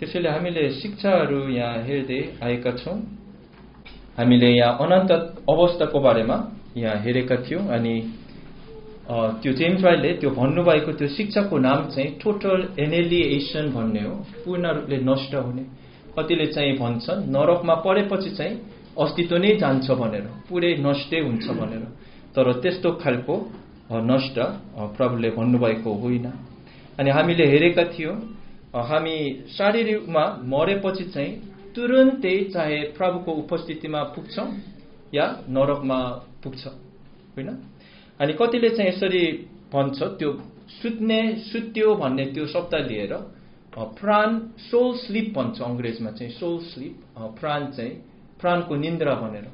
त्यसैले हामीले शिक्षाहरू यहाँ हेर्दै आएका छौँ। हामीले यहाँ अनन्त अवस्थाको बारेमा यहाँ हेरेका थियौँ अनि त्यो जेम्स वाइटले त्यो भन्नुभएको त्यो शिक्षाको नाम चाहिँ टोटल एनेलिएसन भन्ने हो, पूर्ण रूपले नष्ट हुने। कतिले चाहिँ भन्छन् नरकमा परेपछि चाहिँ अस्तित्व नै जान्छ भनेर, पुरै नष्टै हुन्छ भनेर। तर त्यस्तो खालको नष्ट प्रभुले भन्नुभएको होइन। अनि हामीले हेरेका थियौँ हामी शारीरिक रूपमा मरेपछि चाहिँ तुरुन्तै चाहे प्रभुको उपस्थितिमा पुग्छौँ या नरकमा पुग्छ होइन। अनि कतिले चाहिँ यसरी भन्छ त्यो सुत्यो भन्ने त्यो शब्द लिएर प्राण सोल स्लिप भन्छ अङ्ग्रेजमा चाहिँ सोल स्लिप, प्राणको निन्द्रा भनेर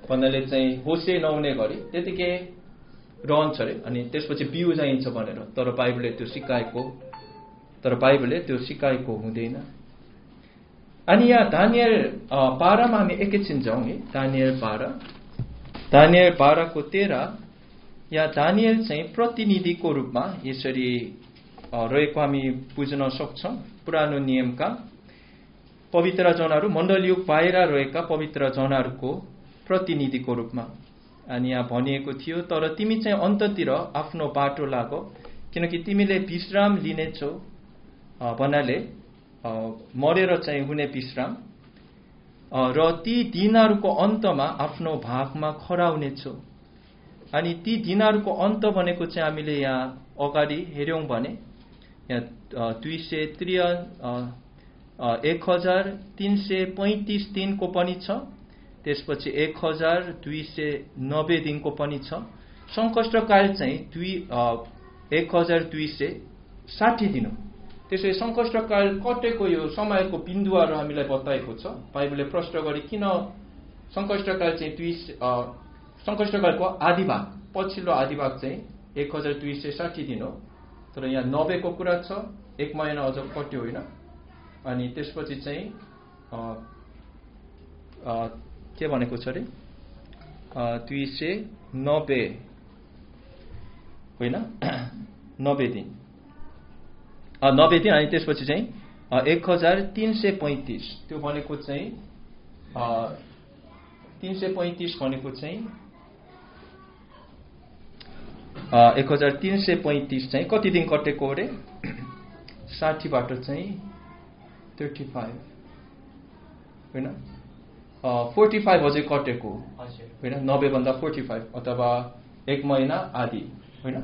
भन्नाले चाहिँ होसै नहुने गरी त्यतिकै रहन्छ अरे अनि त्यसपछि बिउ जाइन्छ भनेर। तर बाइबलले त्यो सिकाएको हुँदैन। अनि यहाँ दानियल 12मा हामी एकैछिन जाउँ है। दानियल 12को 13 यहाँ दानियल चाहिँ प्रतिनिधिको रूपमा यसरी रहेको हामी बुझ्न सक्छौँ। पुरानो नियमका पवित्र जनहरू मण्डलयुग बाहिर रहेका पवित्र जनहरूको प्रतिनिधिको रूपमा। अनि यहाँ भनिएको थियो तर तिमी चाहिँ अन्ततिर आफ्नो बाटो लाग किनकि तिमीले विश्राम लिनेछौ भन्नाले मरेर चाहिँ हुने विश्राम र ती दिनहरूको अन्तमा आफ्नो भागमा खडा हुनेछौ। अनि ती दिनहरूको अन्त भनेको चाहिँ हामीले यहाँ अगाडि हेऱ्यौँ भने यहाँ 1335 दिनको पनि छ, त्यसपछि 1290 दिनको पनि छ। सङ्कष्टकाल चाहिँ 1260 दिन हो। त्यसै सङ्कष्टकाल कटेको यो समयको बिन्दुहरू हामीलाई बताएको छ। बाइबलले प्रश्न गरे किन सङ्कष्टकाल चाहिँ सङ्कष्टकालको आधी भाग पछिल्लो आधी भाग चाहिँ 1260 दिन हो। तर यहाँ 90 को कुरा छ, एक महिना अझ कट्यो होइन। अनि त्यसपछि चाहिँ के भनेको छ अरे 290 होइन 90 दिन 90 दिन। अनि त्यसपछि चाहिँ 1335 त्यो भनेको चाहिँ 335 भनेको चाहिँ 1335 चाहिँ कति दिन कटेको अरे 60 बाट चाहिँ 35 होइन 45 अझै कटेको होइन 90 भन्दा 45 अथवा एक महिना आधी होइन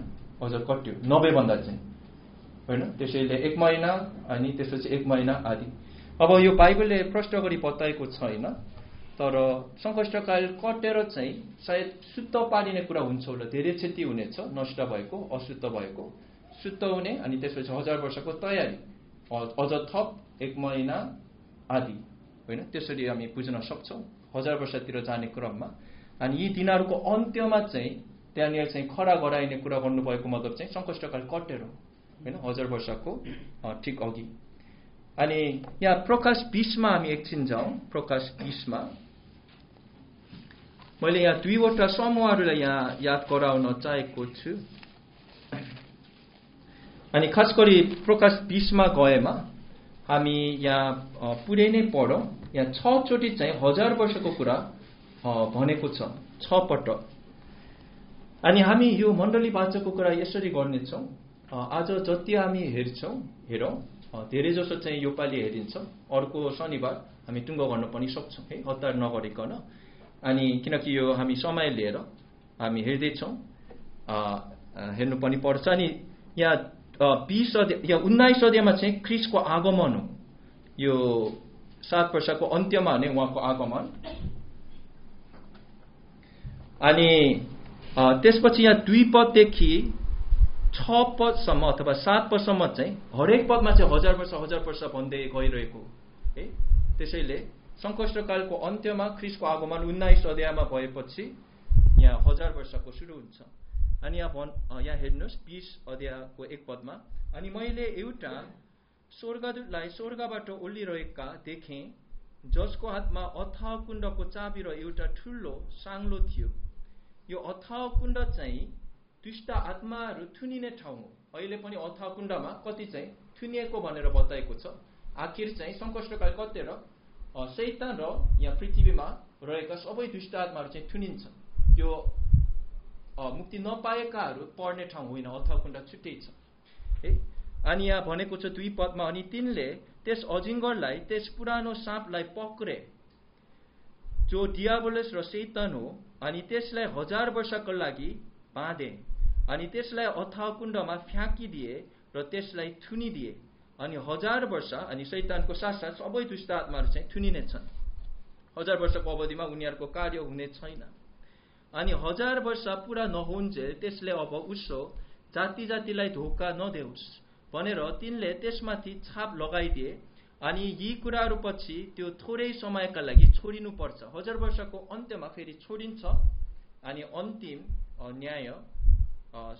अझ कट्यो 90 भन्दा चाहिँ होइन। त्यसैले एक महिना अनि त्यसपछि एक महिना आधी। अब यो बाइबलले प्रश्न गरी बताएको छैन तर सङ्कष्टकाल कटेर चाहिँ सायद शुद्ध पारिने कुरा हुन्छ होला। धेरै क्षति हुनेछ, नष्ट भएको अशुद्ध भएको शुद्ध हुने अनि त्यसपछि 1000 वर्षको तयारी अझ थप एक महिना आदि होइन। त्यसरी हामी बुझ्न सक्छौँ 1000 वर्षतिर जाने क्रममा। अनि यी दिनहरूको अन्त्यमा चाहिँ त्यहाँनिर चाहिँ खडा गराइने कुरा गर्नुभएको मतलब चाहिँ सङ्कष्टकाल कटेर होइन 1000 वर्षको ठिक अघि। अनि यहाँ प्रकाश 20मा हामी एकछिन जाउँ। प्रकाश 20मा मैले यहाँ दुईवटा समूहहरूलाई यहाँ याद गराउन चाहेको छु। अनि खास गरी प्रकाश 20मा गएमा हामी यहाँ पुरै नै पढौँ। यहाँ 6 चोटि चाहिँ 1000 वर्षको कुरा भनेको छ, 6 पटक। अनि हामी यो मण्डली वाचकको कुरा यसरी गर्नेछौँ। आज जति हामी हेरौँ धेरै जसो चाहिँ यो पालि हेरिन्छ, अर्को शनिबार हामी टुङ्गो गर्न पनि सक्छौँ है हतार नगरिकन। अनि किनकि यो हामी समय लिएर हामी हेर्दैछौँ हेर्नु पनि पर्छ। अनि यहाँ 20 अध्याय या 19 अध्यायमा चाहिँ ख्रीष्टको आगमन हो। यो 7 वर्षको अन्त्यमा नै उहाँको आगमन। अनि त्यसपछि यहाँ 2 पददेखि 6 पदसम्म अथवा 7 पदसम्म चाहिँ हरेक पदमा चाहिँ 1000 वर्ष भन्दै गइरहेको है। त्यसैले सङ्कष्टकालको अन्त्यमा ख्रीष्टको आगमन 19 अध्यायमा भएपछि यहाँ 1000 वर्षको सुरु हुन्छ। अनि यहाँ हेर्नुहोस् 20 अध्यायको 1 पदमा अनि मैले एउटा स्वर्गदूतलाई स्वर्गबाट ओर्लिरहेका देखेँ जसको हातमा अथाह कुण्डको चाबी र एउटा ठुलो साङ्लो थियो। यो अथाह कुण्ड चाहिँ दुष्ट आत्माहरू थुनिने ठाउँ हो। अहिले पनि अथाह कुण्डमा कति चाहिँ थुनिएको भनेर बताएको छ। आखिर चाहिँ सङ्कष्टकाल कतेर शैतान र यहाँ पृथ्वीमा रहेका सबै दुष्ट आत्माहरू चाहिँ थुनिन्छ। यो मुक्ति नपाएकाहरू पर्ने ठाउँ होइन, अथाकुण्ड छुट्टै छ है। अनि यहाँ भनेको छ 2 पदमा, अनि तिनले त्यस अजिङ्गरलाई, त्यस पुरानो साँपलाई पक्रे जो डियाबोलस र शैतान हो, अनि त्यसलाई 1000 वर्षका लागि बाँधे, अनि त्यसलाई अथाकुण्डमा फ्याँकिदिए र त्यसलाई थुनिदिए। अनि 1000 वर्ष अनि शैतानको साथसाथ सबै दुष्ट आत्माहरू चाहिँ थुनिनेछन्। 1000 वर्षको अवधिमा उनीहरूको कार्य हुने छैन। अनि 1000 वर्ष पुरा नहुन्जेल त्यसले अब उसो जाति जातिलाई धोका नदेओस् भनेर तिनले त्यसमाथि छाप लगाइदिए। अनि यी कुराहरू पछि त्यो थोरै समयका लागि छोडिनु पर्छ। 1000 वर्षको अन्त्यमा फेरि छोडिन्छ। अनि अन्तिम न्याय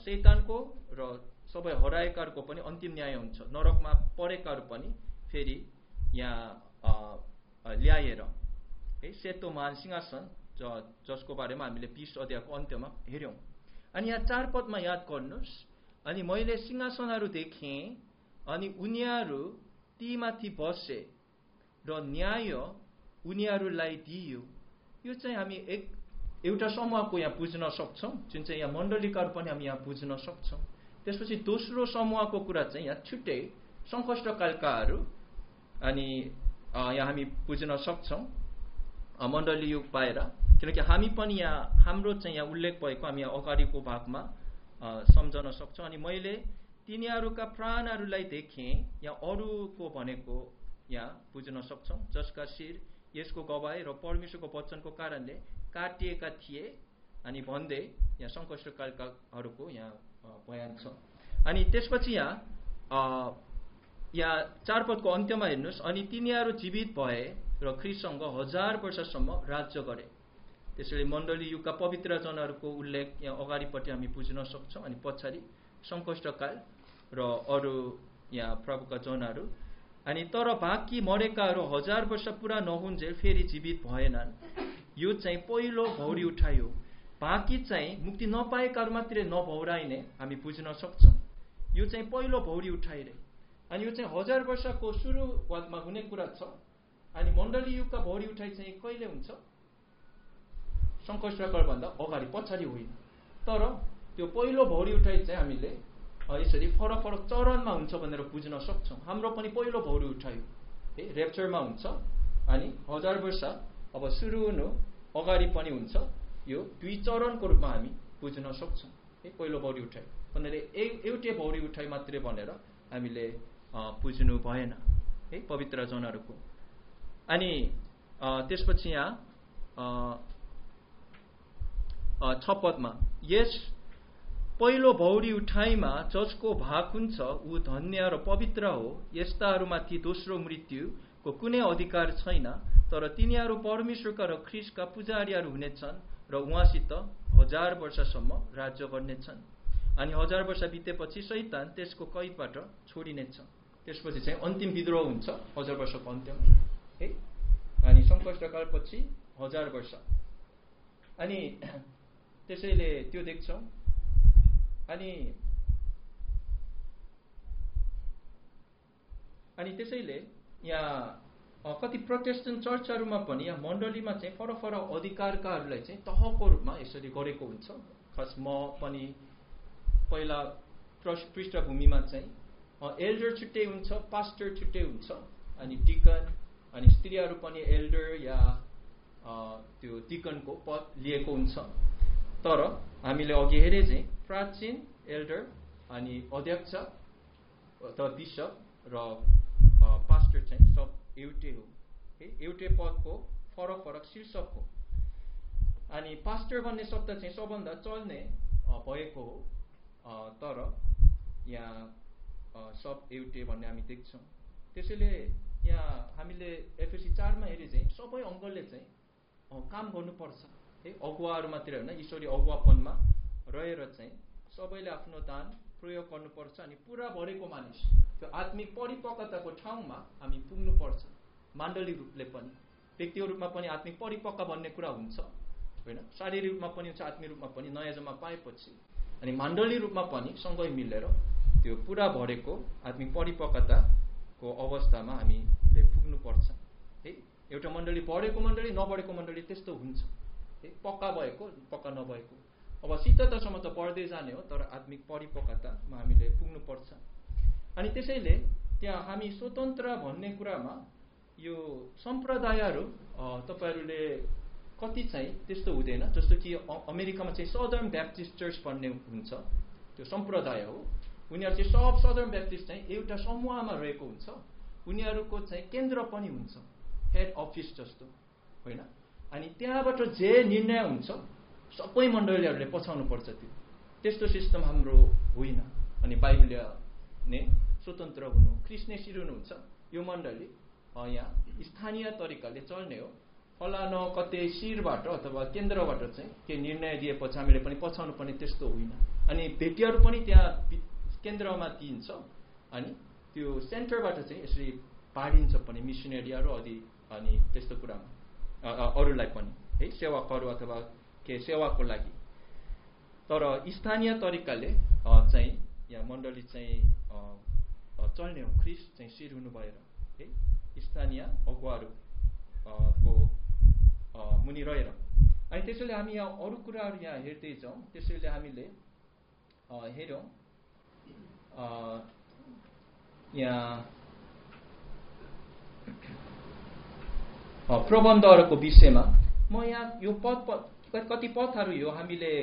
शैतानको र सबै हराएकाहरूको पनि अन्तिम न्याय हुन्छ। नरकमा परेकाहरू पनि फेरि यहाँ ल्याएर है सेतो महान सिंहासन जसको बारेमा हामीले 20 अध्यायको अन्त्यमा हेर्यौं। अनि यहाँ 4 पदमा याद गर्नुहोस्, अनि मैले सिंहासनहरू देखेँ, अनि उनीहरू तीमाथि बसे र न्याय उनीहरूलाई दिइयो। यो चाहिँ हामी एउटा समूहको यहाँ बुझ्न सक्छौं, जुन चाहिँ यहाँ मण्डलीकाहरू पनि हामी यहाँ बुझ्न सक्छौं। त्यसपछि दोस्रो समूहको कुरा चाहिँ यहाँ छुट्टै सङ्कष्टकालकाहरू अनि यहाँ हामी बुझ्न सक्छौं मण्डली युग पाएर, किनकि हामी पनि यहाँ हाम्रो चाहिँ यहाँ उल्लेख भएको हामी यहाँ अगाडिको भागमा सम्झन सक्छौं। अनि मैले तिनीहरूका प्राणहरूलाई देखेँ, यहाँ अरूको भनेको यहाँ बुझ्न सक्छौं, जसका शिर यसको गवाई र परमेश्वरको वचनको कारणले काटिएका थिए। अनि भन्दै यहाँ सङ्कष्टकालकाहरूको यहाँ बयान छ। अनि त्यसपछि यहाँ 4 पदको अन्त्यमा हेर्नुहोस्, अनि तिनीहरू जीवित भए र ख्रीष्टसँग 1000 वर्षसम्म राज्य गरे। त्यसैले मण्डली युगका पवित्र जनहरूको उल्लेख यहाँ अगाडिपट्टि हामी बुझ्न सक्छौं। अनि पछाडि सङ्कष्टकाल र अरू यहाँ प्रभुका जनहरू। अनि तर बाँकी मरेकाहरू 1000 वर्ष पुरा नहुन्जेल फेरि जीवित भएनन्। यो चाहिँ पहिलो भौरी उठाइ हो। बाँकी चाहिँ मुक्ति नपाएकाहरू मात्रै नभौराइने हामी बुझ्न सक्छौं। यो चाहिँ पहिलो भौरी उठाइ रे। अनि यो चाहिँ 1000 वर्षको सुरुवातमा हुने कुरा छ। अनि मण्डली युगका भौरी उठाइ चाहिँ कहिले हुन्छ? सङ्कष्टकालभन्दा अगाडि, पछाडि होइन। तर त्यो पहिलो भौरी उठाइ चाहिँ हामीले यसरी फरक फरक चरणमा हुन्छ भनेर बुझ्न सक्छौं। हाम्रो पनि पहिलो भौरी उठाइ है र्याप्चरमा हुन्छ। अनि 1000 वर्ष अब सुरु हुनु अगाडि पनि हुन्छ। यो 2 चरणको रूपमा हामी बुझ्न सक्छौं है पहिलो भौरी उठाइ भनेर एउटै भौरी उठाइ मात्रै भनेर हामीले बुझ्नु भएन है पवित्र जनहरूको। अनि त्यसपछि यहाँ 6 पदमा, यस पहिलो भौरी उठाइमा जसको भाग हुन्छ ऊ धन्य र पवित्र हो। यस्ताहरूमाथि दोस्रो मृत्युको कुनै अधिकार छैन, तर तिनीहरू परमेश्वरका र ख्रीष्टका पुजारीहरू हुनेछन् र उहाँसित 1000 वर्षसम्म राज्य गर्नेछन्। अनि 1000 वर्ष बितेपछि शैतान त्यसको कैदबाट छोडिनेछ। त्यसपछि चाहिँ अन्तिम विद्रोह हुन्छ 1000 वर्षको अन्त्यमा है। अनि सङ्कष्टकालपछि 1000 वर्ष। अनि त्यसैले त्यो देख्छौं। अनि त्यसैले यहाँ कति प्रोटेस्टेन्ट चर्चहरूमा पनि यहाँ मण्डलीमा चाहिँ फरक फरक अधिकारकाहरूलाई चाहिँ तहको रूपमा यसरी गरेको हुन्छ। खास म पनि पहिला पृष्ठभूमिमा चाहिँ एल्डर छुट्टै हुन्छ, पास्टर छुट्टै हुन्छ, अनि डिकन, अनि स्त्रीहरू पनि एल्डर या त्यो डिकनको पद लिएको हुन्छ। तर हामीले अघि हेरे चाहिँ प्राचीन एल्डर अनि अध्यक्ष अथवा बिशप र पास्टर चाहिँ सब एउटै हो है, एउटै पदको फरक फरक शीर्षक हो। अनि पास्टर भन्ने शब्द चाहिँ सबभन्दा चल्ने भएको हो, तर यहाँ सब एउटै भन्ने हामी देख्छौं। त्यसैले यहाँ हामीले एफएसी 4 मा हेरे चाहिँ सबै अङ्गलले चाहिँ काम गर्नुपर्छ है, अगुवाहरू मात्रै होइन, ईश्वरीय अगुवापनमा रहेर चाहिँ सबैले आफ्नो दान प्रयोग गर्नुपर्छ। अनि पुरा भरेको मानिस त्यो आत्मिक परिपक्वताको ठाउँमा हामी पुग्नुपर्छ। मण्डली रूपले पनि, व्यक्तिगत रूपमा पनि आत्मिक परिपक्व भन्ने कुरा हुन्छ होइन, शारीरिक रूपमा पनि हुन्छ, आत्मिक रूपमा पनि नयाँ जन्म पाएपछि। अनि मण्डली रूपमा पनि सँगै मिलेर त्यो पुरा भरेको आत्मिक परिपक्वता को अवस्थामा हामीले पुग्नुपर्छ है। एउटा मण्डली पढेको मण्डली नपढेको मण्डली त्यस्तो हुन्छ है, पक्का भएको पक्का नभएको। अब सिद्धतासम्म त पढ्दै जाने हो, तर आत्मिक परिपक्वतामा हामीले पुग्नुपर्छ। अनि त्यसैले त्यहाँ हामी स्वतन्त्र भन्ने कुरामा यो सम्प्रदायहरू तपाईहरूले कति चाहिँ त्यस्तो हुँदैन। जस्तो कि अमेरिकामा चाहिँ सदर्न ब्याप्टिस्ट चर्च भन्ने हुन्छ, त्यो सम्प्रदाय हो। उनीहरू चाहिँ सब सदर्न ब्याप्टिस्ट चाहिँ एउटा समूहमा रहेको हुन्छ। उनीहरूको चाहिँ केन्द्र पनि हुन्छ, हेड अफिस जस्तो होइन। अनि त्यहाँबाट जे निर्णय हुन्छ सबै मण्डलीहरूले पछाउनु पर्छ। त्यस्तो सिस्टम हाम्रो होइन। अनि बाइबलीय नै स्वतन्त्र हुनु, ख्रिस्ट नै शिर हुनुहुन्छ। यो मण्डली यहाँ स्थानीय तरिकाले चल्ने हो। फलानो कतै शिरबाट अथवा केन्द्रबाट चाहिँ के निर्णय दिएपछि हामीले पनि पछाउनु पर्ने त्यस्तो होइन। अनि भेटीहरू पनि त्यहाँ केन्द्रमा दिइन्छ। अनि त्यो सेन्टरबाट चाहिँ यसरी बाँडिन्छ पनि मिसनरीहरू अनि त्यस्तो कुरामा अरूलाई पनि है, सेवकहरू अथवा के सेवाको लागि। तर स्थानीय तरिकाले चाहिँ यहाँ मण्डली चाहिँ चल्ने हो। ख्रिस्ट चाहिँ शिर हुनु भएर है, स्थानीय अगुवाहरू को मुनि रहेर। अनि त्यसैले हामी यहाँ अरू कुराहरू यहाँ हेर्दै जाउँ। त्यसैले हामीले हेरौँ यहाँ प्रबन्धहरूको विषयमा। म यहाँ यो कति पदहरू यो हामीले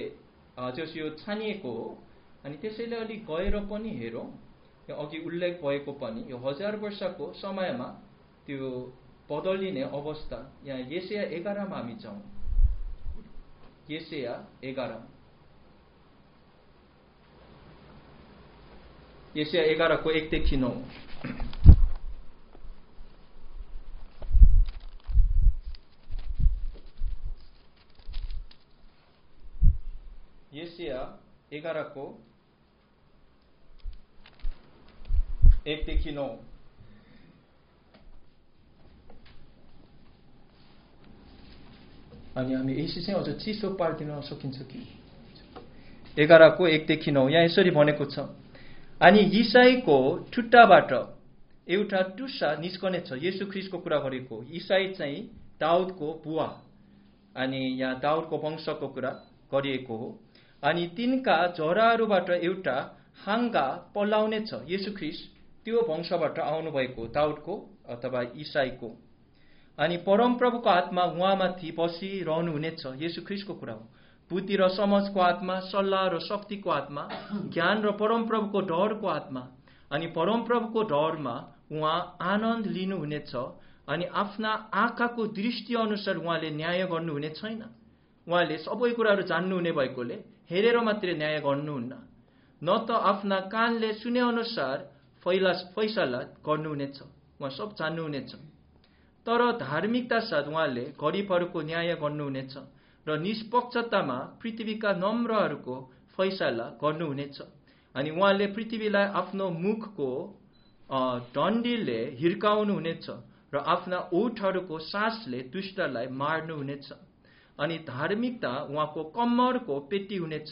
जस यो छानिएको हो। अनि त्यसैले अलिक गएर पनि हेरौँ। यो अघि उल्लेख भएको पनि यो 1000 वर्षको समयमा त्यो बदलिने अवस्था। यहाँ यशाया 11 मा हामी जाउँ। यशाया 11, यशाया 11 को 1 देखि 9। यशाया 11 को 1 देखि 9। अनि हामी यसै चाहिँ अझ चिसो पारिदिन सकिन्छ कि? 11 को 1 देखि 9 यहाँ यसरी भनेको छ। अनि ईसाईको ठुट्टाबाट एउटा टुसा निस्कनेछ। येशू ख्रिस्टको कुरा गरेको। ईसाई चाहिँ दाउदको बुवा, अनि यहाँ दाउदको वंशको कुरा गरिएको हो। अनि तिनका जराहरूबाट एउटा हाँगा पलाउनेछ। येशू ख्रिस्ट त्यो वंशबाट आउनुभएको, दाउदको अथवा ईसाईको। अनि परमप्रभुको आत्मा उहाँमाथि बसिरहनु हुनेछ। येशू ख्रिस्टको कुरा हो। बुद्धि र समझको आत्मा, सल्लाह र शक्तिको आत्मा, ज्ञान र परमप्रभुको डरको आत्मा। अनि परमप्रभुको डरमा उहाँ आनन्द लिनुहुनेछ। अनि आफ्ना आँखाको दृष्टि अनुसार उहाँले न्याय गर्नुहुने छैन। उहाँले सबै कुराहरू जान्नुहुने भएकोले हेरेर मात्रै न्याय गर्नुहुन्न, न त आफ्ना कानले सुने अनुसार फैसला गर्नुहुनेछ। उहाँ सब जान्नुहुनेछ। तर धार्मिकता साथ उहाँले गरिबहरूको न्याय गर्नुहुनेछ र निष्पक्षतामा पृथ्वीका नम्रहरूको फैसला गर्नुहुनेछ। अनि उहाँले पृथ्वीलाई आफ्नो मुखको डन्डीले हिर्काउनुहुनेछ र आफ्ना ओठहरूको सासले दुष्टलाई मार्नुहुनेछ। अनि धार्मिकता उहाँको कम्मरको पेटी हुनेछ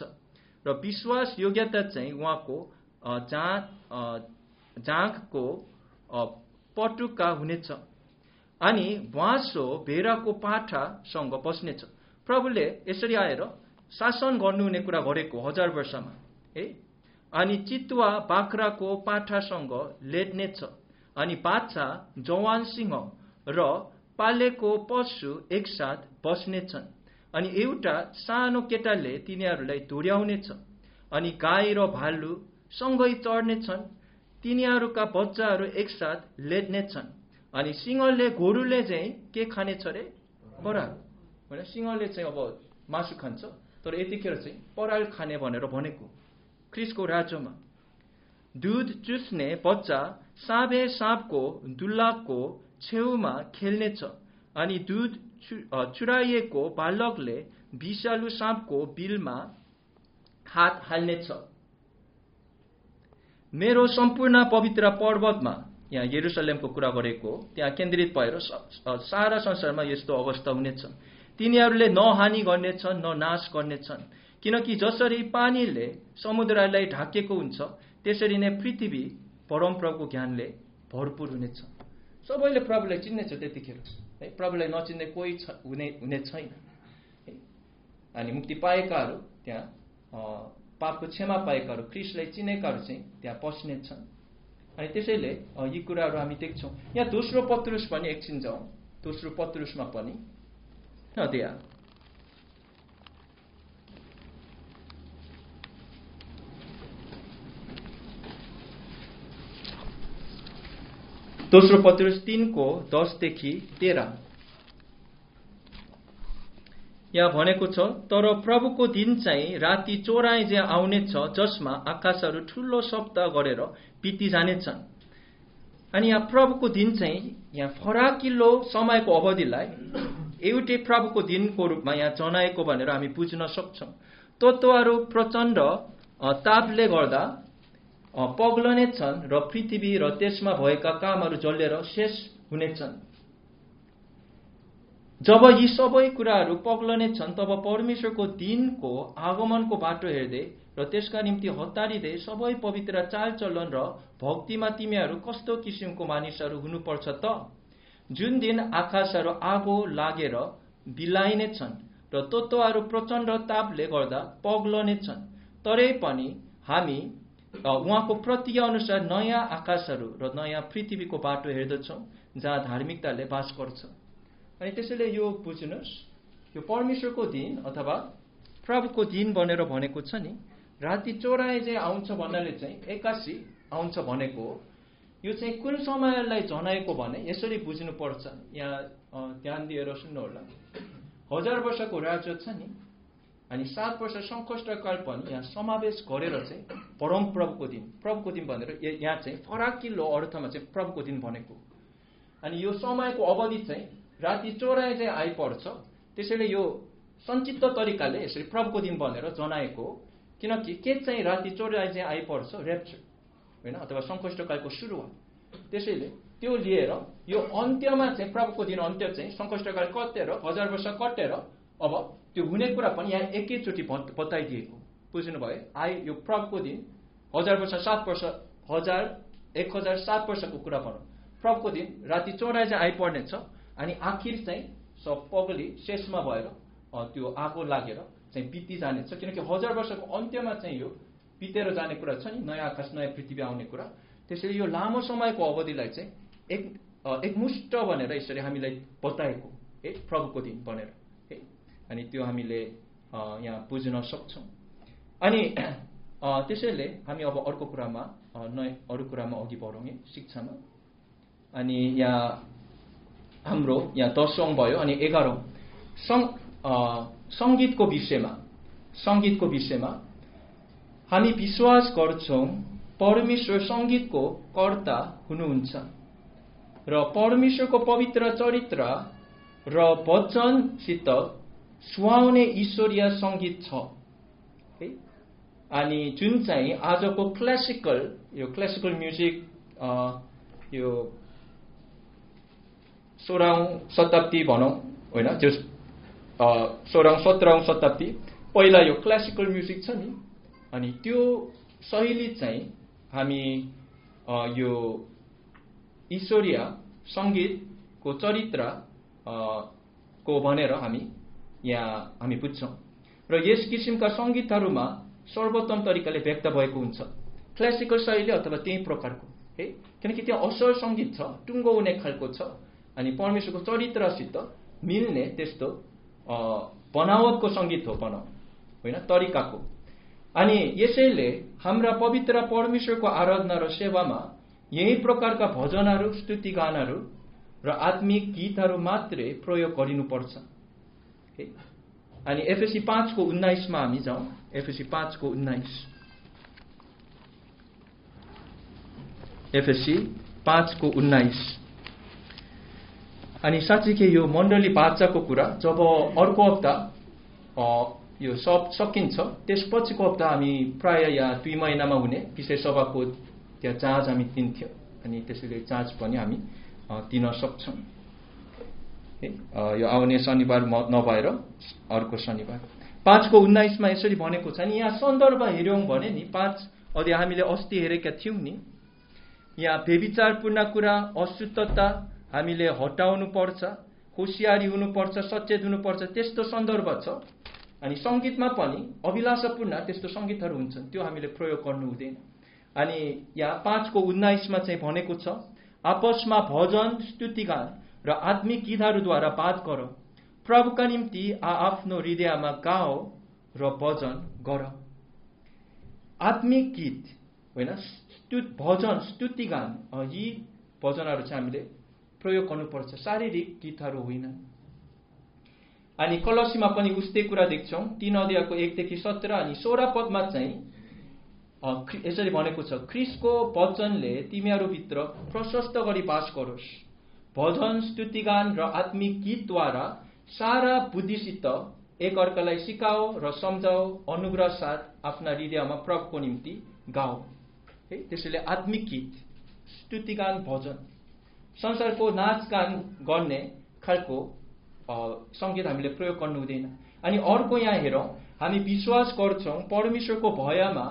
र विश्वास योग्यता चाहिँ उहाँको जाँघको पटुका हुनेछ। अनि बाँसो भेडाको पाठासँग बस्नेछ। प्रभुले यसरी आएर शासन गर्नुहुने कुरा गरेको 1000 वर्षमा है। अनि चितुवा बाख्राको पाठासँग लेट्नेछ। अनि बाछा, जवान सिंह र पालेको पशु एकसाथ बस्नेछन्। अनि एउटा सानो केटाले तिनीहरूलाई दोर्याउनेछ। अनि गाई र भालु सँगै चढ्नेछन्। तिनीहरूका बच्चाहरू एकसाथ लेट्नेछन्। अनि सिंहले गोरुले चाहिँ के खानेछ रे? पराल। भने सिंहले चाहिँ अब मासु खान्छ, तर यतिखेर चाहिँ पराल खाने भनेर भनेको ख्रिस्टको राज्यमा। दूध चुस्ने बच्चा साँपको दुल्लाको छेउमा खेल्नेछ। अनि दूध चुराइएको बालकले विषालु साँपको बिलमा हात हाल्नेछ। मेरो सम्पूर्ण पवित्र पर्वतमा, यहाँ यरुसलेमको कुरा गरेको, त्यहाँ केन्द्रित भएर सारा संसारमा यस्तो अवस्था हुनेछ। तिनीहरूले न हानि गर्नेछन् न नाश गर्नेछन्, किनकि जसरी पानीले समुद्रलाई ढाकेको हुन्छ त्यसरी नै पृथ्वी परमप्रभुको ज्ञानले भरपूर हुनेछ। सबैले प्रभुलाई चिन्नेछ त्यतिखेर है। प्रभुलाई नचिन्ने कोही हुने छैन है। अनि मुक्ति पाएकाहरू त्यहाँ पापको क्षमा पाएकाहरू ख्रीष्टलाई चिनेकाहरू चाहिँ त्यहाँ पस्नेछन्। अनि त्यसैले यी कुराहरू हामी देख्छौँ। यहाँ दोस्रो पत्रुस पनि एकछिन जाउँ। दोस्रो पत्रुसमा पनि अध्याय दोस्रो पत्रुस 3:10-13 यहाँ भनेको छ, तर प्रभुको दिन चाहिँ राति चोराइ जे आउनेछ, जसमा आकाशहरू ठुलो शब्द गरेर बिति जानेछन्। अनि यहाँ प्रभुको दिन चाहिँ यहाँ फराकिलो समयको अवधिलाई एउटै प्रभुको दिनको रूपमा यहाँ जनाएको भनेर हामी बुझ्न सक्छौँ। तत्त्वहरू प्रचण्ड तापले गर्दा पग्लने छन् र पृथ्वी र त्यसमा भएका कामहरू जलेर शेष हुनेछन्। जब यी सबै कुराहरू पग्लने छन्, तब परमेश्वरको दिनको आगमनको बाटो हेर्दै र त्यसका निम्ति हतारिँदै सबै पवित्र चालचलन र भक्तिमा तिमीहरू कस्तो किसिमको मानिसहरू हुनुपर्छ त, जुन दिन आकाशहरू आगो लागेर बिलाइने छन् र तत्त्वहरू प्रचण्ड तापले गर्दा पग्लने छन्। तरै पनि हामी उहाँको प्रतिज्ञा अनुसार नयाँ आकाशहरू र नयाँ पृथ्वीको बाटो हेर्दछौँ, जहाँ धार्मिकताले बास गर्छ। अनि त्यसैले यो बुझ्नुहोस्, यो परमेश्वरको दिन अथवा प्रभुको दिन भनेर भनेको छ नि, राति चोराए चाहिँ आउँछ भन्नाले चाहिँ एक्कासी आउँछ भनेको हो। यो चाहिँ कुन समयलाई जनाएको भने यसरी बुझ्नुपर्छ। यहाँ ध्यान दिएर सुन्नु होला। 1000 वर्षको राज्य छ नि, अनि 7 वर्ष सङ्कष्टकाल पनि यहाँ समावेश गरेर चाहिँ परम प्रभुको दिन भनेर यहाँ चाहिँ फराकिलो अर्थमा चाहिँ प्रभुको दिन भनेको। अनि यो समयको अवधि चाहिँ राति चोराए चाहिँ आइपर्छ। त्यसैले यो संक्षिप्त तरिकाले यसरी प्रभुको दिन भनेर जनाएको हो। किनकि के चाहिँ राति चोराए चाहिँ आइपर्छ, र्याप्चर होइन, अथवा सङ्कष्टकालको सुरुवात। त्यसैले त्यो लिएर यो अन्त्यमा चाहिँ प्रभुको दिन अन्त्य चाहिँ सङ्कष्टकाल कटेर 1000 वर्ष कटेर अब त्यो हुने कुरा पनि यहाँ एकैचोटि बताइदिएको। बुझ्नुभयो? यो प्रभुको दिन 1000 वर्ष 7 वर्ष 1007 वर्षको कुरा भनौँ। प्रभुको दिन राति चोराए चाहिँ आइपर्ने छ। अनि आखिर चाहिँ सब पगली शेषमा भएर त्यो आगो लागेर चाहिँ बिति जानेछ। किनकि 1000 वर्षको अन्त्यमा चाहिँ यो बितेर जाने कुरा छ नि, नयाँ आकाश नयाँ पृथ्वी आउने कुरा। त्यसैले यो लामो समयको अवधिलाई चाहिँ एकमुष्ट भनेर यसरी हामीलाई बताएको है, प्रभुको दिन भनेर है। अनि त्यो हामीले यहाँ बुझ्न सक्छौँ। अनि त्यसैले हामी अब अर्को कुरामा अघि बढौँ शिक्षामा। अनि यहाँ हाम्रो यहाँ 10औं भयो। अनि 11औं सङ्गीतको विषयमा हामी विश्वास गर्छौँ परमेश्वर सङ्गीतको कर्ता हुनुहुन्छ र परमेश्वरको पवित्र चरित्र र वचनसित सुहाउने ईश्वरीय सङ्गीत छ है। अनि जुन चाहिँ आजको क्लासिकल म्युजिक यो 16औं शताब्दी भनौँ होइन, त्यो 16औं 17औं शताब्दी पहिला यो क्लासिकल म्युजिक छ नि, अनि त्यो शैली चाहिँ हामी यो ईश्वरीय सङ्गीतको चरित्र को भनेर हामी बुझ्छौँ। र यस किसिमका सङ्गीतहरूमा सर्वोत्तम तरिकाले व्यक्त भएको हुन्छ क्लासिकल शैली अथवा त्यही प्रकारको है। किनकि त्यो असल सङ्गीत छ, टुङ्गो हुने खालको छ, अनि परमेश्वरको चरित्रसित मिल्ने त्यस्तो बनावटको सङ्गीत हो भनौँ होइन, तरिकाको। अनि यसैले हाम्रा पवित्र परमेश्वरको आराधना र सेवामा यही प्रकारका भजनहरू, स्तुति गानहरू र आत्मिक गीतहरू मात्रै प्रयोग गरिनुपर्छ। अनि एफएसी 5:19 मा हामी जाउँ। एफएसी 5:19 अनि साँच्चीकै यो मण्डली बाचाको कुरा जब अर्को हप्ता यो सब सकिन्छ, त्यसपछिको हप्ता हामी प्राय यहाँ 2 महिनामा हुने विषय सभाको त्यहाँ चार्ज हामी दिन्थ्यौँ। अनि त्यसैले चार्ज पनि हामी दिन सक्छौँ। यो आउने शनिबार नभएर अर्को शनिबार। 5:19 मा यसरी भनेको छ नि, यहाँ सन्दर्भ हेऱ्यौँ भने नि 5 अध्याय हामीले अस्ति हेरेका थियौँ नि, यहाँ व्यभिचारपूर्ण कुरा, अशुद्धता हामीले हटाउनु पर्छ, होशियारी हुनुपर्छ, सचेत हुनुपर्छ, त्यस्तो सन्दर्भ छ। अनि संगीतमा पनि अभिलाषापूर्ण त्यस्तो संगीतहरू हुन्छन्, त्यो हामीले प्रयोग गर्नु हुँदैन। अनि यहाँ 5:19 चाहिँ भनेको छ, आपसमा भजन, स्तुतिगान र आत्मिक गीतहरूद्वारा बात गर, प्रभुका निम्ति आफ्नो हृदयमा गाओ र भजन गर। आत्मिक गीत होइन, भजन, स्तुतिगान, यी भजनहरू चाहिँ हामीले प्रयोग गर्नुपर्छ, शारीरिक गीतहरू होइन। अनि कलसीमा पनि उस्तै कुरा देख्छौँ, 3:1-17 अनि 16 पदमा चाहिँ यसरी भनेको छ, ख्रीष्टको वचनले तिमीहरूभित्र प्रशस्त गरी बास गरोस्, भजन, स्तुतिगान र आत्मिक गीतद्वारा सारा बुद्धिसित एक अर्कालाई सिकाओ र सम्झाओ, अनुग्रह साथ आफ्ना हृदयमा प्रभुको निम्ति गाओ। है, त्यसैले आत्मिक गीत, स्तुतिगान, भजन, संसारको नाचगान गर्ने खालको संगीत हामीले प्रयोग गर्नु हुँदैन। अनि अर्को यहाँ हेरौँ, हामी विश्वास गर्छौँ परमेश्वरको भयमा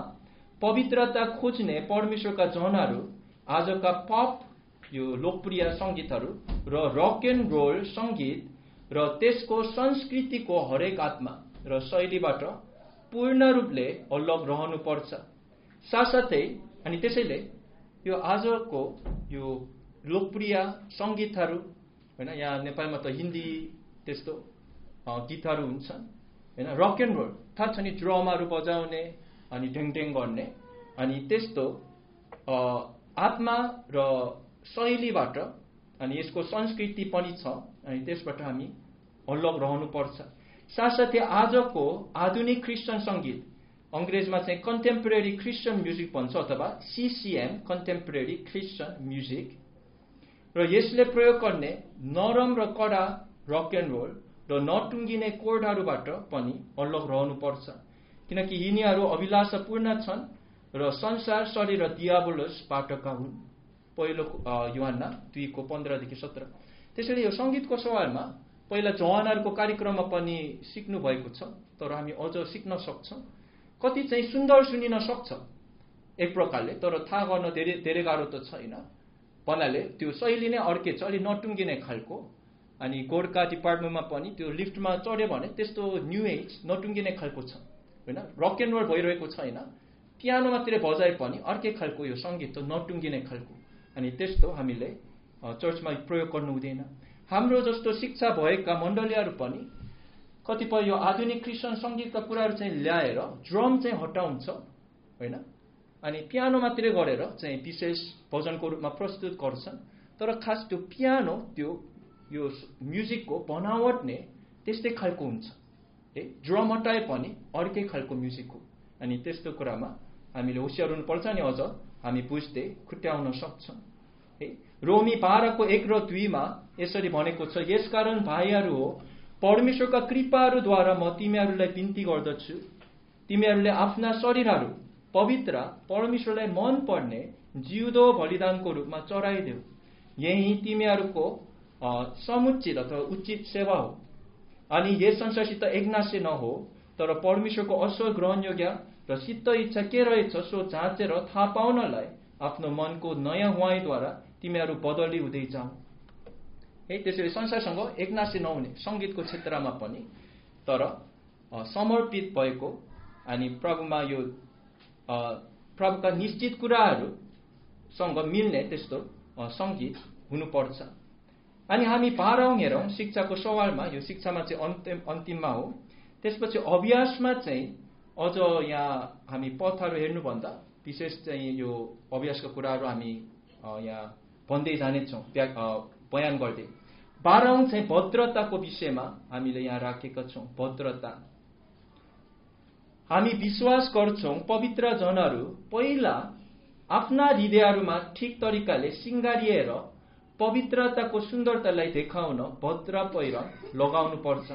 पवित्रता खोज्ने परमेश्वरका जनहरू आजका पप, यो लोकप्रिय संगीतहरू र रक एन्ड रोल संगीत र त्यसको संस्कृतिको हरेक आत्मा र शैलीबाट पूर्ण रूपले अलग रहनुपर्छ। साथसाथै अनि त्यसैले यो आजको यो लोकप्रिय संगीतहरू होइन, यहाँ नेपालमा त हिन्दी त्यस्तो गीतहरू हुन्छन् होइन, रक एन्ड रोल थाहा छ नि, ड्रमहरू बजाउने अनि ढेङढेङ गर्ने, अनि त्यस्तो आत्मा र शैलीबाट अनि यसको संस्कृति पनि छ, अनि त्यसबाट हामी अलग रहनुपर्छ। साथसाथै आजको आधुनिक क्रिस्चियन संगीत, अङ्ग्रेजमा चाहिँ कन्टेम्पोरेरी क्रिस्चियन म्युजिक भन्छ अथवा CCM, कन्टेम्पोरेरी क्रिस्चियन म्युजिक, र यसले प्रयोग गर्ने नरम र कडा रक एन्ड रोल र नटुङ्गिने कोडहरूबाट पनि अलग रहनुपर्छ, किनकि यिनीहरू अभिलाषापूर्ण छन् र संसार, शरीर र दियाबोलसबाटका हुन्। पहिलो युहन्ना 2:15-17। त्यसैले यो संगीतको सवालमा पहिला जवानहरूको कार्यक्रममा पनि सिक्नु भएको छ, तर हामी अझ सिक्न सक्छौँ। कति चाहिँ सुन्दर सुनिन सक्छ एक प्रकारले, तर थाहा गर्न धेरै गाह्रो त छैन। भन्नाले त्यो शैली नै अर्कै छ, अलि नटुङ्गिने खालको। अनि गोर्खा डिपार्टमेन्टमा पनि त्यो लिफ्टमा चढ्यो भने त्यस्तो न्यू एज नटुङ्गिने खालको छ होइन, रक एन्ड रोल भइरहेको छैन, पियानो मात्रै बजाए पनि अर्कै खालको यो सङ्गीत त नटुङ्गिने खालको। अनि त्यस्तो हामीले चर्चमा प्रयोग गर्नु हुँदैन। हाम्रो जस्तो शिक्षा भएका मण्डलीहरू पनि कतिपय यो आधुनिक क्रिस्चियन सङ्गीतका कुराहरू चाहिँ ल्याएर ड्रम चाहिँ हटाउँछ होइन, अनि पियानो मात्रै गरेर चाहिँ विशेष भजनको रूपमा प्रस्तुत गर्छन्। तर खास त्यो पियानो, त्यो यो म्युजिकको बनावट नै त्यस्तै खालको हुन्छ, है, ड्रम हटाए पनि अर्कै खालको म्युजिक हो। अनि त्यस्तो कुरामा हामीले होसियार हुनुपर्छ, अनि अझ हामी बुझ्दै खुट्याउन सक्छौँ। है, रोमी 12:1-2 यसरी भनेको छ, यसकारण भाइहरू हो, परमेश्वरका कृपाहरूद्वारा म तिमीहरूलाई बिन्ती गर्दछु, तिमीहरूले आफ्ना शरीरहरू पवित्र, परमेश्वरलाई मन पर्ने जिउँदो बलिदानको रूपमा चढाइदेऊ, यही तिमीहरूको समुचित अथवा उचित सेवा हो। अनि यस संसारसित एकनाशे नहो, तर परमेश्वरको असल, ग्रहणयोग्य र सिद्ध इच्छा के रहेछ सो जाँचेर थाहा पाउनलाई आफ्नो मनको नयाँ हुवाईद्वारा तिमीहरू बदली हुँदै जाऊ। है, त्यसैले संसारसँग एकनाशे नहुने सङ्गीतको क्षेत्रमा पनि, तर समर्पित भएको अनि प्रभुमा यो प्रभुका निश्चित कुराहरूसँग मिल्ने त्यस्तो सङ्गीत हुनुपर्छ। अनि हामी 12औं हेरौँ शिक्षाको सवालमा, यो शिक्षामा चाहिँ अन्तिममा हो। त्यसपछि अभ्यासमा चाहिँ अझ यहाँ हामी पथहरू हेर्नुभन्दा विशेष चाहिँ यो अभ्यासका कुराहरू हामी यहाँ भन्दै जानेछौँ, बयान गर्दै। 12औं चाहिँ भद्रताको विषयमा हामीले यहाँ राखेका छौँ। भद्रता, हामी विश्वास गर्छौँ पवित्र जनहरू पहिला आफ्ना हृदयहरूमा ठिक तरिकाले सिँगारिएर पवित्रताको सुन्दरतालाई देखाउन भद्र पहिरन लगाउनु पर्छ।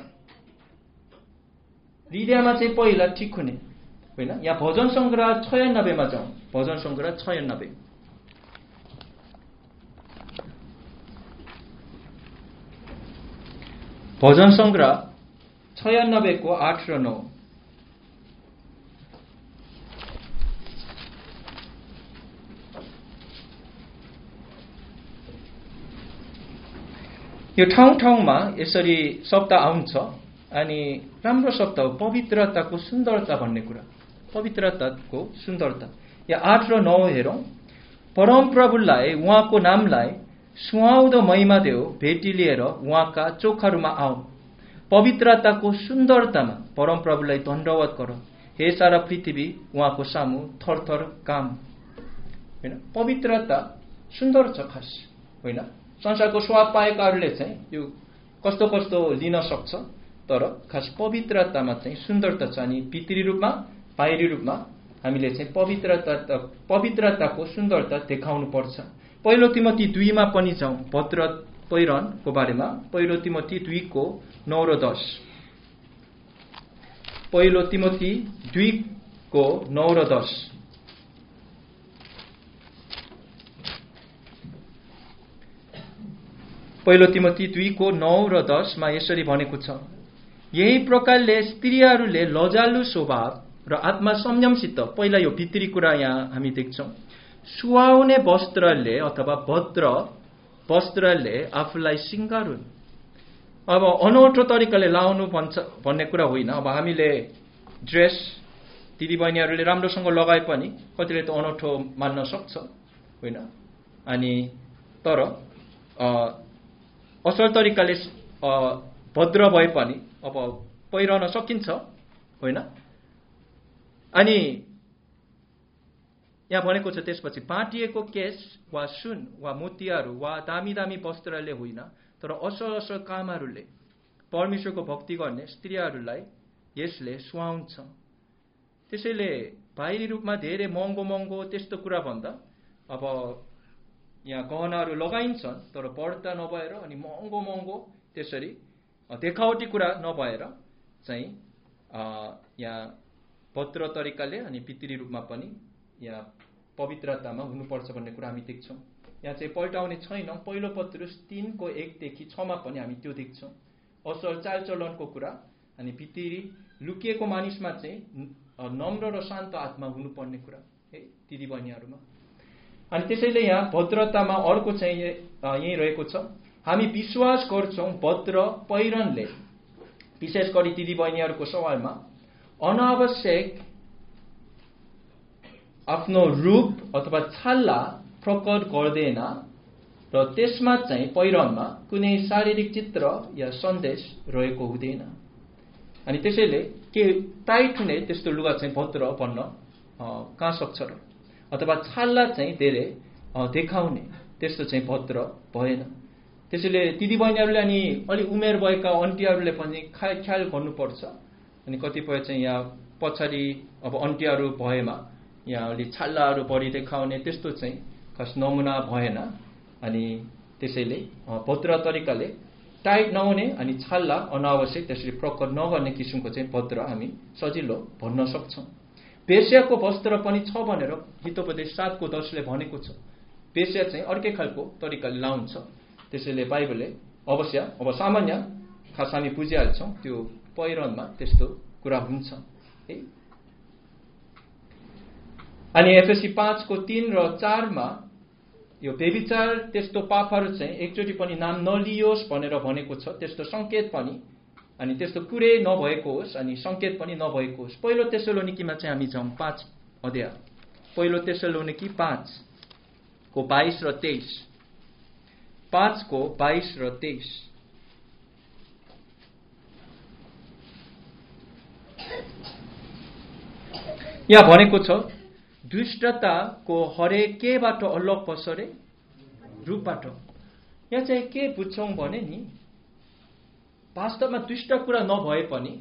हृदयमा चाहिँ पहिला ठिक हुने होइन। यहाँ भजन सङ्ग्रह 96मा जाउँ। भजन सङ्ग्रह 96, भजन सङ्ग्रह 96को 8 र 9। यो ठाउँ ठाउँमा यसरी शब्द आउँछ अनि राम्रो शब्द हो पवित्रताको सुन्दरता भन्ने कुरा। पवित्रताको सुन्दरता। या 8 र 9 हेरौँ। परमप्रभुलाई उहाँको नामलाई सुहाउँदो महिमा देऊ, भेटी लिएर उहाँका चोखहरूमा आऊ। पवित्रताको सुन्दरतामा परमप्रभुलाई दण्डवत गर। हे सारा पृथ्वी उहाँको सामु थरथर काम। हैन, पवित्रता सुन्दर छ खास, होइन? संसारको स्वाद पाएकाहरूले चाहिँ यो कस्तो कस्तो लिन सक्छ, तर खास पवित्रतामा चाहिँ सुन्दरता छ। अनि भित्री रूपमा बाहिरी रूपमा हामीले चाहिँ पवित्रताको सुन्दरता देखाउनु पर्छ। पहिलो तिमोथी 2 मा पनि जाउँ भद्र पहिरनको बारेमा। पहिलो तिमोथी 2 को 9 र 10। पहिलो तिमोथी 2 को 9 र 10। पहिलो तिमोथी 2 को 9 र 10 मा यसरी भनेको छ, यही प्रकारले स्त्रीहरूले लजालु स्वभाव र आत्मा संयमसित, पहिला यो भित्री कुरा यहाँ हामी देख्छौं, सुहाउने वस्त्रले अथवा भद्र वस्त्रले आफूलाई सिंगारुन्। अब अनौठो तरिकाले लाउनु भन्ने कुरा होइन। अब हामीले ड्रेस दिदीबहिनीहरूले राम्रोसँग लगाए पनि कतिले त अनौठो मान्न सक्छ, होइन? अनि तर असल तरिकाले भद्र भए पनि अब पहिरन सकिन्छ, होइन? अनि यहाँ भनेको छ त्यसपछि पाटिएको केश वा सुन वा मोतियाहरू वा दामी दामी वस्त्रले होइन, तर असल असल कामहरूले परमेश्वरको भक्ति गर्ने स्त्रीहरूलाई यसले सुहाउँछ। त्यसैले बाहिरी रूपमा धेरै महँगो महँगो त्यस्तो कुरा भन्दा अब यहाँ गहनाहरू लगाइन्छन्, तर पर्दा नभएर अनि महँगो महँगो त्यसरी देखावटी कुरा नभएर चाहिँ यहाँ भद्र तरिकाले अनि भित्री रूपमा पनि यहाँ पवित्रतामा हुनुपर्छ भन्ने कुरा हामी देख्छौँ। यहाँ चाहिँ पल्टाउने छैन। पहिलो पत्रुस 3 को 1 देखि 6 मा पनि हामी त्यो देख्छौँ। असल चालचलनको कुरा अनि भित्री लुकिएको मानिसमा चाहिँ नम्र र शान्त आत्मा हुनुपर्ने कुरा है दिदीबहिनीहरूमा। अनि त्यसैले यहाँ भद्रतामा अर्को चाहिँ यही रहेको छ, हामी विश्वास गर्छौं भद्र पहिरनले विशेष गरी दिदीबहिनीहरूको सवालमा अनावश्यक आफ्नो रूप अथवा छाला प्रकट गर्दैन र त्यसमा चाहिँ पहिरनमा कुनै शारीरिक चित्र या सन्देश रहेको हुँदैन। अनि त्यसैले के टाइट हुने त्यस्तो लुगा चाहिँ भद्र भन्न कहाँ सक्छ र? अथवा छाला चाहिँ धेरै देखाउने त्यस्तो चाहिँ भद्र भएन। त्यसैले दिदीबहिनीहरूले अनि अलि उमेर भएका अन्टीहरूले पनि ख्याल गर्नुपर्छ। अनि कतिपय चाहिँ यहाँ पछाडि अब अन्टीहरू भएमा यहाँ अलि छालाहरू बढी देखाउने त्यस्तो चाहिँ खास नमुना भएन। अनि त्यसैले भद्र तरिकाले टाइट नहुने अनि छाला अनावश्यक त्यसरी प्रकट नगर्ने किसिमको चाहिँ भद्र हामी सजिलो भन्न सक्छौं। वेश्याको वस्त्र पनि छ भनेर हितोपदेश 7 को 10 ले भनेको छ। वेश्या चाहिँ अर्कै खालको तरिकाले लाउँछ। त्यसैले बाइबलले अवश्य अब सामान्य खास हामी बुझिहाल्छौं त्यो पहिरनमा त्यस्तो कुरा हुन्छ है। अनि एफएसी 5 को 3 र 4 मा यो व्यभिचार त्यस्तो पापहरू चाहिँ एकचोटि पनि नाम नलियोस् भनेर भनेको छ। त्यस्तो संकेत पनि अनि त्यस्तो कुरै नभएको होस् अनि संकेत पनि नभएको होस्। पहिलो तेसलोनिकीमा चाहिँ हामी जाउँ 5 अध्याय। पहिलो तेसलोनिकी 5 को 22 र 23। 5 को 22 र 23। यहाँ भनेको छ दुष्टताको हरेक केबाट अलग बसरे रूपबाट। यहाँ चाहिँ के बुझ्छौं भने नि वास्तवमा दुष्ट कुरा नभए पनि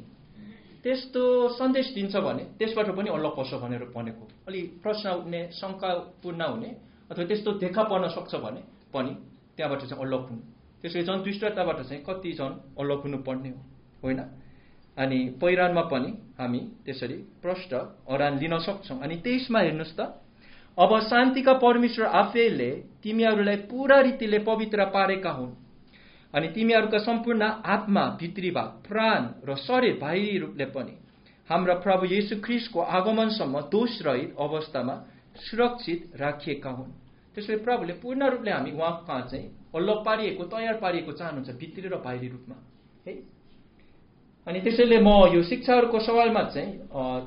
त्यस्तो सन्देश दिन्छ भने त्यसबाट पनि अलग बस भनेर भनेको। अलि प्रश्न उठ्ने, शंकापूर्ण हुने अथवा त्यस्तो देखा पर्न सक्छ भने पनि त्यहाँबाट चाहिँ अलग हुनु। त्यसैले झन् दुष्टताबाट चाहिँ कति झन् अलग हुनुपर्ने हो, होइन? अनि पहिरनमा पनि हामी त्यसरी प्रष्ट अरान लिन सक्छौं। अनि 23 मा हेर्नुस् त, अब शान्तिका परमेश्वर आफैले तिमीहरूलाई पूरा रीतिले पवित्र पारेका हुन् अनि तिमीहरूका सम्पूर्ण आत्मा, भित्री भाग, प्राण र शरीर बाहिरी रूपले पनि हाम्रा प्रभु येशू ख्रीष्टको आगमनसम्म दोषरहित अवस्थामा सुरक्षित राखिएका हुन्। त्यसैले प्रभुले पूर्ण रूपले हामी उहाँको कहाँ चाहिँ अल्ल पारिएको तयार पारिएको चाहनुहुन्छ भित्री र बाहिरी रूपमा है। अनि त्यसैले म यो शिक्षाहरूको सवालमा चाहिँ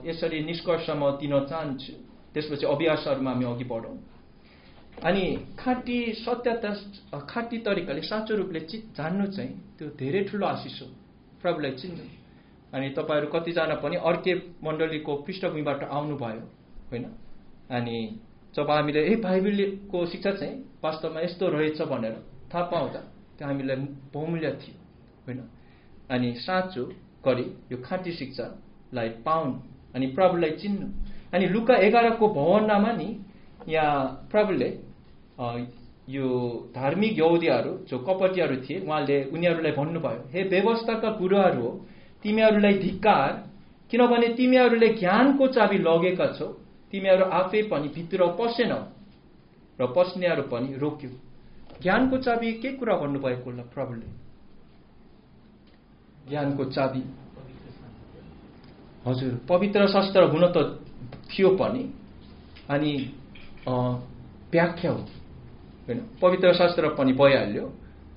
यसरी निष्कर्ष म दिन चाहन्छु। त्यसपछि अभ्यासहरूमा हामी अघि बढौँ। अनि खाँटी सत्यता खाँटी तरिकाले साँचो रूपले जान्नु चाहिँ त्यो धेरै ठुलो आशिष हो, प्रभुलाई चिन्नु। अनि तपाईँहरू कतिजना पनि अर्कै मण्डलीको पृष्ठभूमिबाट आउनुभयो होइन। अनि जब हामीले बाइबलको शिक्षा चाहिँ वास्तवमा यस्तो रहेछ भनेर थाहा पाउँदा त्यो हामीलाई बहुमूल्य थियो होइन। अनि साँचो गरी यो खाँटी शिक्षालाई पाउनु अनि प्रभुलाई चिन्नु। अनि लुका 11 को भवनमा नि यहाँ प्रभुले यो धार्मिक यहुदीहरू जो कपटीहरू थिए उनीहरूलाई भन्नुभयो, हे व्यवस्थाका गुरुहरू हो, तिमीहरूलाई धिक्कार, किनभने तिमीहरूले ज्ञानको चाबी लगेका छौ, तिमीहरू आफै पनि भित्र पसेनौ र पस्नेहरू पनि रोक्यो। ज्ञानको चाबी के कुरा भन्नुभएको होला प्रभुले? ज्ञानको चाबी हजुर पवित्र शास्त्र हुन त थियो पनि, अनि व्याख्या हो होइन। पवित्र शास्त्र पनि भइहाल्यो,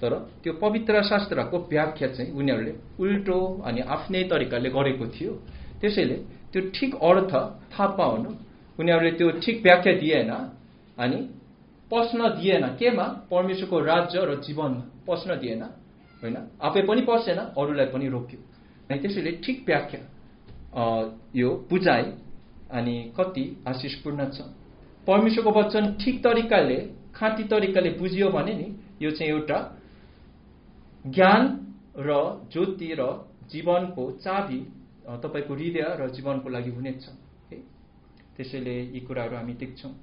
तर त्यो पवित्र शास्त्रको व्याख्या चाहिँ उनीहरूले उल्टो अनि आफ्नै तरिकाले गरेको थियो। त्यसैले त्यो ठिक अर्थ थाहा पाउनु उनीहरूले त्यो ठिक व्याख्या दिएन अनि पस्न दिएन। केमा? परमेश्वरको राज्य र जीवनमा पस्न दिएन होइन। आफै पनि पसेन, अरूलाई पनि रोक्यो। अनि त्यसैले ठिक व्याख्या यो बुझाइ अनि कति आशिषपूर्ण छ। परमेश्वरको वचन ठिक तरिकाले खाँटी तरिकाले बुझियो भने नि यो चाहिँ एउटा ज्ञान र ज्योति र जीवनको चाबी तपाईको हृदय र जीवनको लागि हुनेछ। त्यसैले यी कुराहरू हामी देख्छौँ।